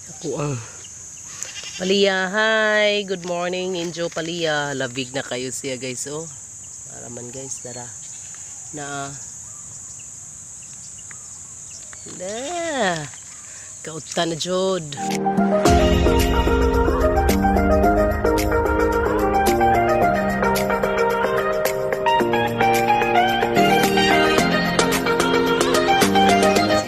Ako ang Paliya, hi! Good morning, Injo Paliya. Labig na kayo siya, guys, oh. Para man, guys, tara. Na, na. Kauta na, Jod.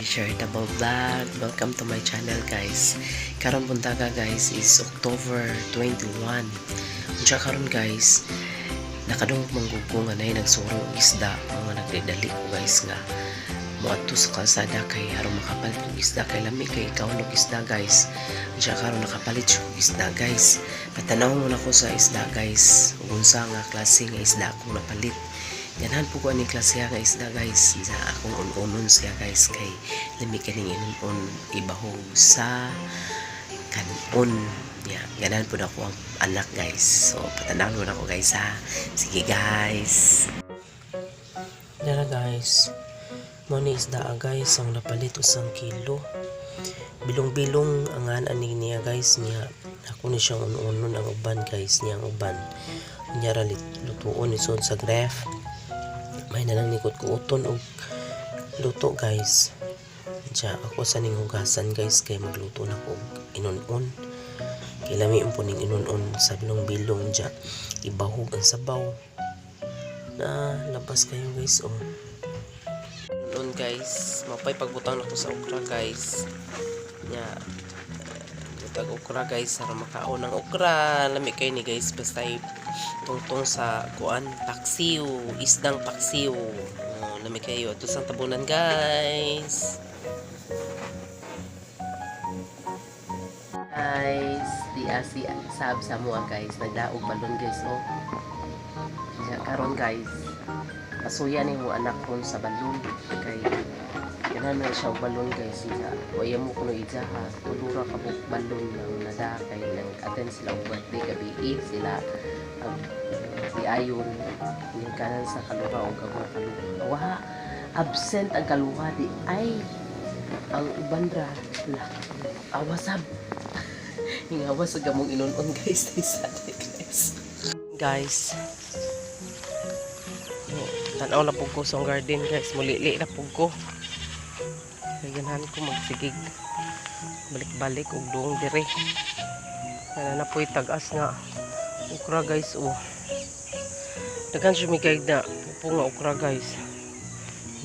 Si Charitable Vlog. Welcome to my channel, guys. Karon buntaga, guys, is October 21. Unsa karon, guys, nakadungog man gud ko nga nay nagsuro og isda, mga nagdidali ko, guys, nga moadto sa kalsada kay aron makapalit og isda kay lami kay ikaw og isda, guys. Unsa karon nakapalit siya og isda, guys. Patanaw mo nako sa isda, guys, ug unsa nga klase nga isda akong napalit. Ganahan po ko ani klase nga isda, guys. Sa akong un-unon siya, guys, kay lami kaning inunon ibahog sa kanon. Yeah, ganahan po na ako ang anak, guys. So patanaw mo na ako, guys, ha. Sige, guys. Dara, guys. Mo ni isda, guys, ang napalit 1 kilo. Bilong-bilong ang ani niya, guys, niya. Ako ni siyang un-unon ang uban, guys, niya ang uban. Niya ra lutuon isod sa ref. May na lang nikot kuuton og luto, guys. Diya ako sa ning hugasan, guys, kay magluto na ko og inunon. Kay lami po ning inunon sa bilong-bilong diya. Ibahog ang sabaw. Na labas kayo, guys, oh. Inunon, guys, mapay pagbutang nako sa okra, guys. Nya butag okra, guys, para makaon ng okra. Lami kayo ni, guys, basta tungtong sa kuan paksiw, isdang paksiw. Oh, lami kayo ato sa tabunan, guys. Guys, di asi sab sa mua, guys, naglaog balon, guys, oh. Nya karon, guys, pasuya ni mo anak ron sa balon kay ganahan na siya og balon, guys. Nya waya mo kuno ija ha, tulura ka buok balon nang nada kay nang attend sila og birthday gabi sila ang si ayon yung kanan sa kaluha og ang mga kaluha wa absent ang kaluha di ay ang uban ra la awasab hingawa sa gamong inunon, guys, di sa guys guys. Oh, tanaw na pug ko sa garden, guys, mulili na pug ko kay ganahan ko magsigig balik-balik og duong dire. Ana na po'y tag-as nga okra, guys, oh. Daghan siya mikay na pupo nga okra, guys.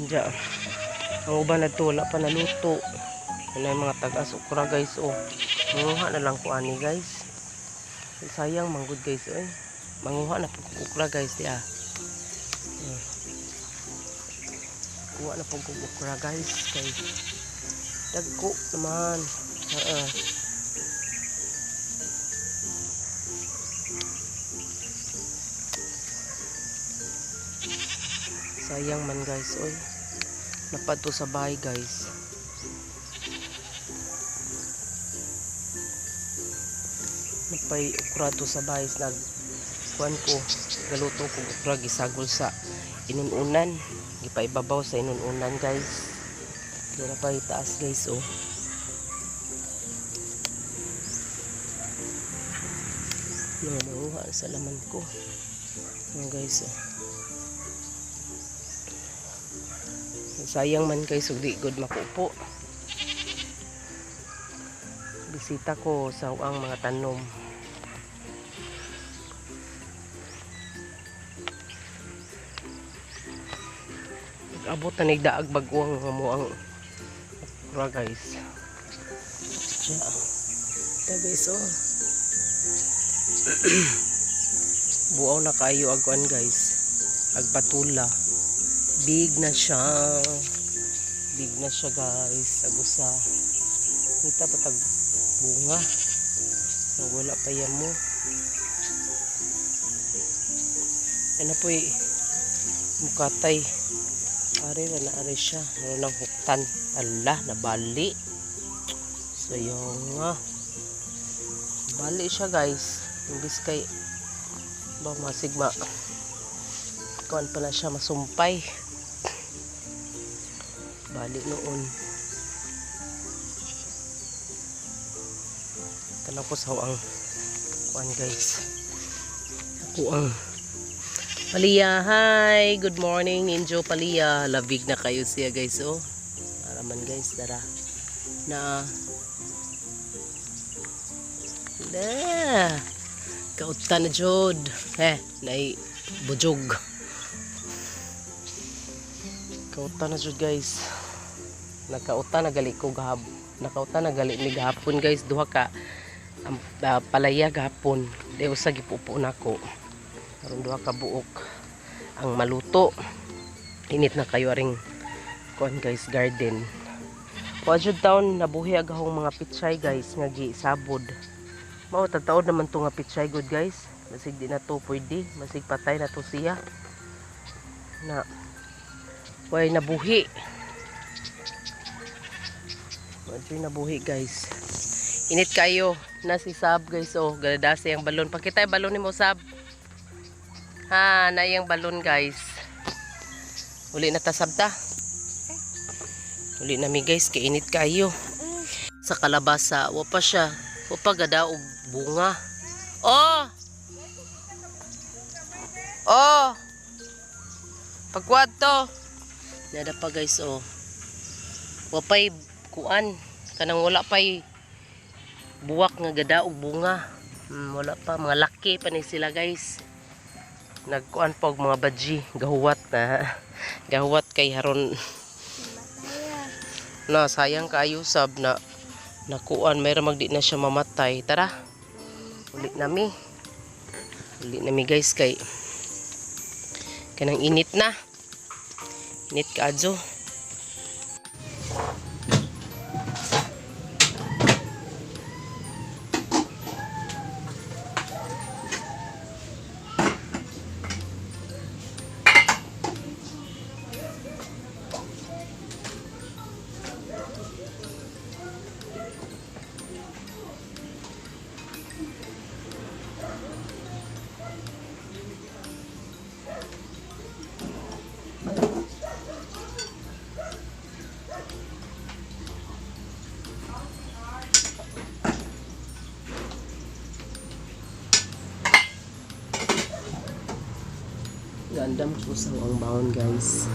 Diya ang uban na to wala pa naluto. Ano yung mga tag-as okra, guys, oh. Manguha na lang ko ani, guys. Sayang manggod, guys, oy. Manguha na pug okra, guys, di ah. Kuha na pug okra, guys, kay dagko naman. Oo. Sayang man, guys, oy. Napadto sa bahay, guys. Napay okra to sa bahay nag kuan ko galuto ko okra gisagol sa inununan, gipaibabaw sa inununan, guys. Dira pa itaas, guys, oh. No, manguha sa laman ko. No, guys, oh. Sayang man, guys, ug di good makupo. Bisita ko sa ang mga tanom. Abot na nigdaag bag-o ang mo ang okra, guys. Siya. Ta, guys, oh. Buaw na kayo aguan, guys. Agpatula. Big na siya. Big na siya, guys. Agusa. Kita pa tag bunga. Wala pa yan mo. Ano po mukatay. Are ra na are siya. Ano nang huktan. Ala, nabali. So yung nga. Bali siya, guys. Imbis kay ba masigma. Kuan pala siya masumpay. Bali noon. Tanaw ko sa ang kuan, guys. Ako ang Palia, hi! Good morning, Ninjo Palia. Labig na kayo siya, guys, oh. Para man, guys, dara. Na. Na. Kauta na jud. Eh, nay bujog. Kauta na jud, guys. Nakauta na gali ko gahab. Nakauta na gali ni gahapon, guys, duha ka ang palaya gahapon. Di usa gipupo nako. Karon duha ka buok ang maluto. Init na kayo aring kuan, guys, garden. Wa jud taon nabuhi agahong mga pichay, guys, nga gisabod. Mao tataod naman to nga pichay good, guys. Masig di na to pwede, masig patay na to siya. Na way nabuhi. Wa jud nabuhi, guys. Init kayo na si Sab, guys, oh, galadasi ang balon. Pakita yung balon nimo, Sab. Ha, na iyang balon, guys. Uli na ta, Sab, ta. Uli na mi, guys, kay init kayo. Sa kalabasa, wa pa siya. Wa pa gada og bunga. Oh! Oh! Pagkuad to. Nada pa, guys, oh. Wa pa'y kuan. Kanang wala pa'y buwak nga gada og bunga. Wala pa. Mga laki pa ni sila, guys. Nagkuan pa og mga badji. Gahuwat na. Gahuwat kay haron na sayang kayo, Sab, na nakuan mayroon magdi na siya mamatay. Tara, uli nami, uli nami, guys, kay kanang init na, init kaadyo. Gandam ko sa ang baon, guys.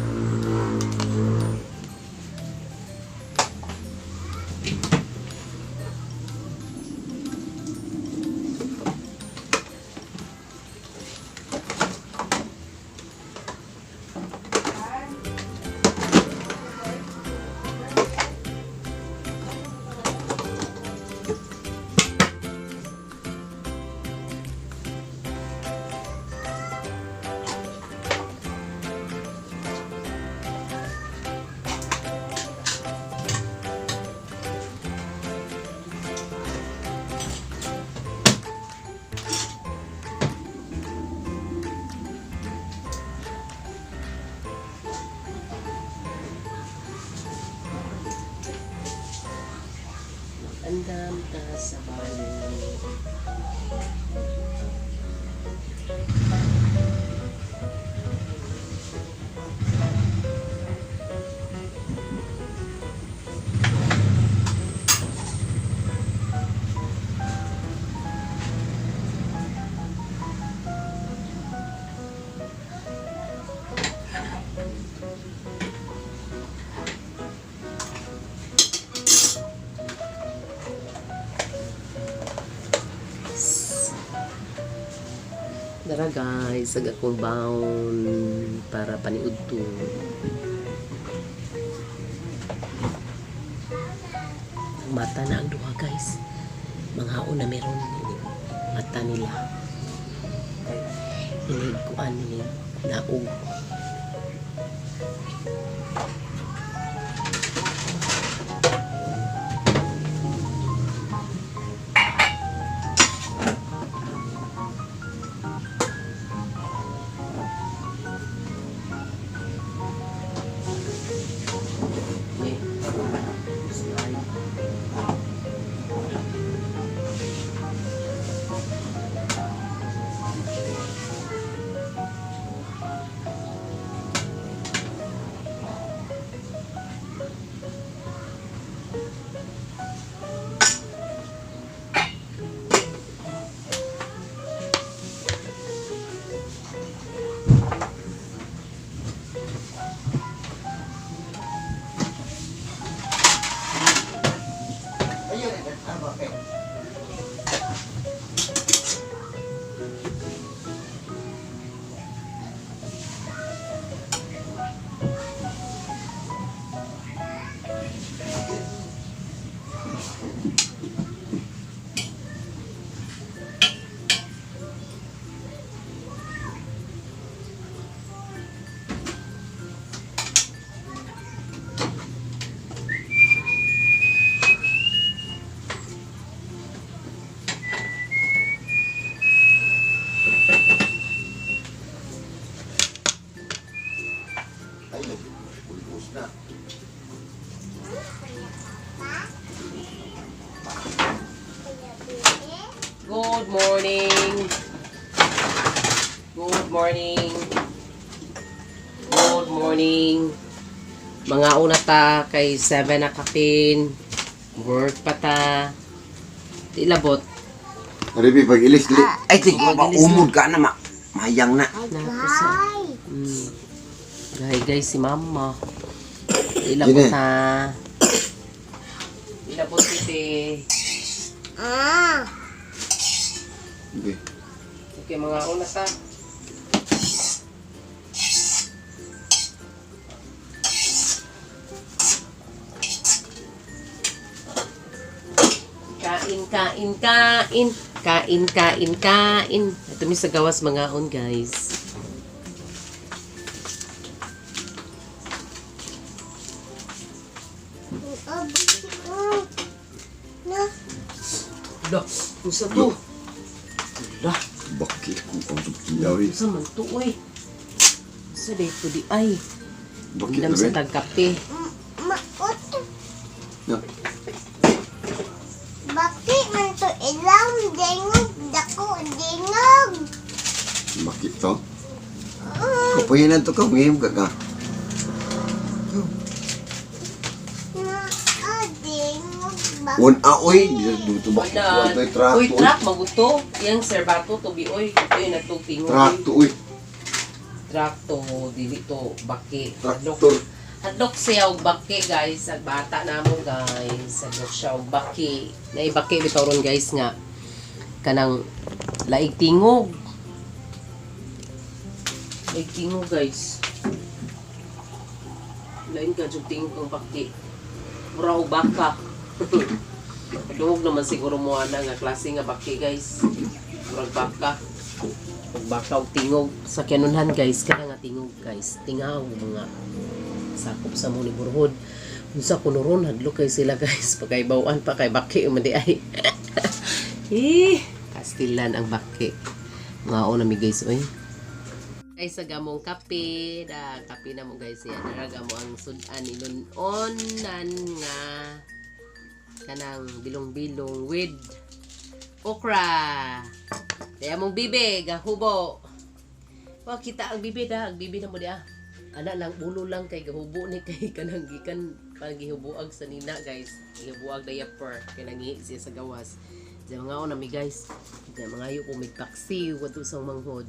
Andam ta sa balon. Dara, guys, ag akong baon para paniud to. Mata na ang duha, guys. Mga na meron ini mata nila. Inig kuan ini naog. Okay. Slide. Ay, nag-ulbos na. Good morning. Good morning. Good morning. Mga una ta kay 7 na kapin. Work pa ta. Di labot. Ribi, pag ilis, dili. Ay, tingko ba, Pag-ilis na. umod ka na, ma. Mayang na. Napusa. Guys, guys, si mama. Di labot Gini. ha. Di labot titi. Okay. Okay, mga una ta. Kain, kain, kain. Kain, kain, kain. Ito mi sa gawas mga on, guys. Lah, unsa to? Lah, Bakit ko ang sukyaw eh. unsa man to, oy? Unsa day to di ay? Bakit Indam na sa ba? tagkape. Maot. Na. Bakit man to ilang dengog dako dengog? Bakit to? Kapahinan to ka, ngayon ka ka. Na dengog bakit? One aoy, dito bakit Wala. ko ito truck Uy, to. truck, maguto. Yang serbato, tubi, oy. Ito yung nagtugtingo. Truck to, uy. Truck to, dili to, baki. Hadlok, Tractor. hadlok siya og baki, guys. Ag bata na mo, guys. Hadlok siya og baki. Naibaki bitaw ron, guys, nga. Kanang laig tingog. Laig tingog, guys. Lain ka, jud tingog ang baki. Mura og baka. Duhog naman siguro mo ana nga klase nga baki, guys. Murag baka. Ug baka og tingog sa kanunhan, guys, kana nga tingog, guys. Tingaw mga sakop sa mo ni Burhod. Unsa kuno ron hadlok kay sila, guys, pagkaibawan pa kay baki man di ay. Eh, kastilan ang baki. Mga na mi, guys, oy. Guys, sa gamong kape, da kape na mo, guys, yan. Dara gamo ang sudan ilunonan nga kanang bilong-bilong with okra. Kaya mong bibi, gahubo. Wa kita ang bibi da, ang bibi na mo diya. Ana lang ulo lang kay gahubo ni kay kanang gikan paghihuboag sa nina, guys. Gihuboag diaper kay nangihi siya sa gawas. Diya mga ona mi, guys. Diya mga ayo ko migpaksi wadto sa manghod.